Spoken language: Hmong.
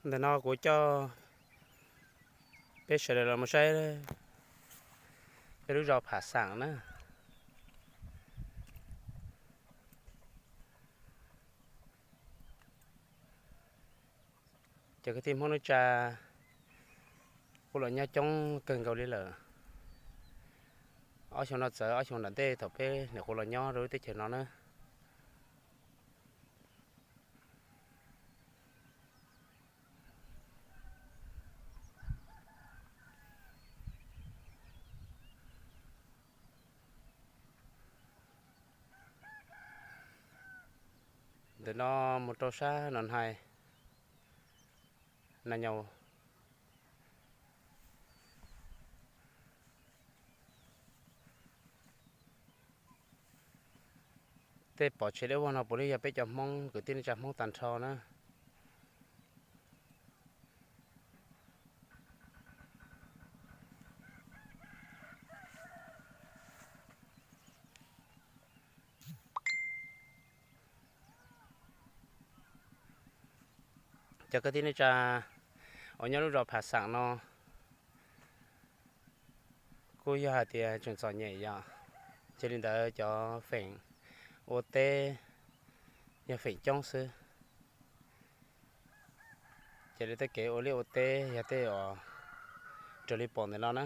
Ntawm no kuv coj peb sawv daws los mus saib peb lub zos Pham Xaam na. Cov kwv tij Hmoob neej tsa kuj los nyob coob kawg nkaus li lawm. Ob xyoo no txawv ob xyoo nram ntej thaum peb nyuam qhuav los nyob rau lub teb chaws no na. Ntawm no mus rau sab no hais na nyaus. Tej pom tsev dawb vog no puav leej yog peb cov Hmoob kwv tij neej tsa Hmoob tag nrho na. Cov kwv tij neej tsa uas nyob lub zos Pham Xaam no kuj yog hais tias tseem txom nyem yom. Ces li ntawd cov feem ua teb yog feem coob xwb. Ces li tej kev ua liaj ua teb yog tej uas raws li pom ntawm no na.